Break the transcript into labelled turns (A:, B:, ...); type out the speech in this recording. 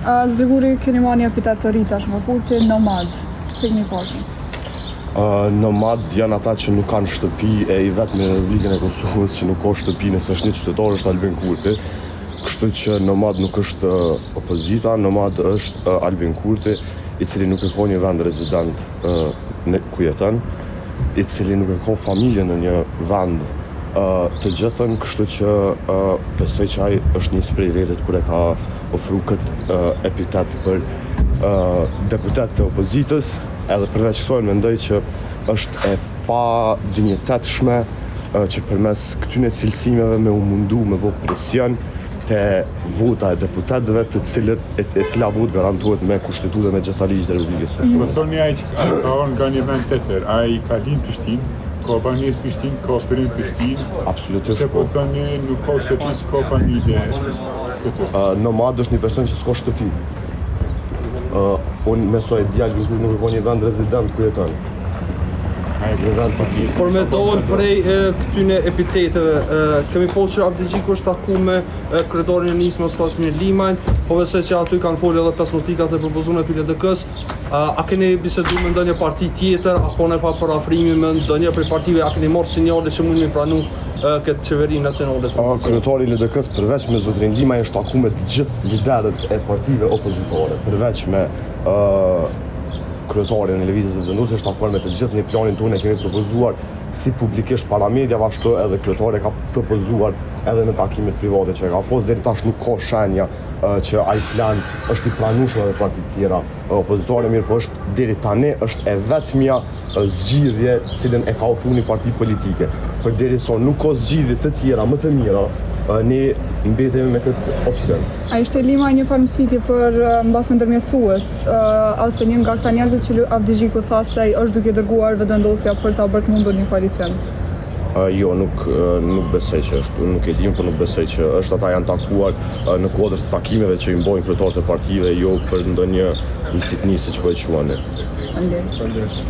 A: Zoti Guri, keni marrë një epitet të ri tash nga Kurti, nomad. Si keni parë?
B: Nomad janë ata që nuk kanë shtëpi e i vetmi në Republikën e Kosovës që nuk ka shtëpi nëse është një qytetar është Albin Kurti. Kështu që nomad nuk është opozita, nomad është Albin Kurti, i cili nuk e ka një vend rezident në ku jeton, i cili nuk e ka familjen në një vend të gjithën, kështu që besoj që ai është nisë prej vetit kur e ka ofru këtë epitet për deputet të opozitës, edhe përveç kësaj mendoj që është e pa dinjitetshme që përmes këtyne cilësimeve me u mundu me bo presion te vota e deputetëve të cilët e, e cila votë garantohet me kushtetutë dhe me gjitha ligjet e Republikës së
C: Po
B: Kosovës.
C: thoni ai që ka ardhur nga një vend tjetër, ai ka lind Prishtinë, ka banesë Prishtinë, ka punë Prishtinë.
B: Absolutisht
C: Pse po
B: po.
C: thoni nuk ka shtëpi, s'ka familje këtu?
B: Nomad është një person që s'ka shtëpi. Uh, unë me sa e di Albin Kurti nuk e ka një vend rezident ku jeton.
C: Ai
B: Një vend të tillë.
D: Por me dol prej e, këtyne epiteteve, e, kemi po që Abdixhiku është taku me e, kryetarin e Nismës Fatmir Limajn, po besoj që aty kanë folë edhe 15 pikat e propozuara për LDK-s. A, a keni biseduar me ndonjë parti tjetër, apo në pa përafrimi me ndonjë prej partive, a keni marrë sinjale që mund mi pranu e, këtë qeveri nacionale të tranzicionit?
B: Kryetari i LDK-s përveç me zotrin Limaj është taku me të gjithë liderët e partive opozitare, përveç me uh, kryetarin e Lëvizjes Vetëvendosje është takuar me të gjithë në planin tonë e kemi propozuar si publikisht para mediave ashtu edhe kryetari e ka propozuar edhe në takimet private që e ka pas deri tash nuk ka shenja uh, që ai plan është i pranueshëm edhe partitë tjera opozitare, mirë po është deri tani është e vetmja zgjidhje cilën e ka ofruar një parti politike. Përderisa nuk ka zgjidhje të tjera më të mira, ne mbetemi me këtë opsion.
A: A ishte Limaj një farë mësitje për mbase ndërmjetësues, ose një nga këta njerëzit që Abdixhiku tha se është duke dërguar Vetëvendosja për ta bërë të mundur një koalicion?
B: Jo, nuk nuk besoj që është. Unë nuk e di, por nuk besoj që është. Ata janë takuar në kuadër të takimeve që i mbajnë kryetarët e partive, jo për ndonjë mësitni siç po e quani.
A: Faleminderit.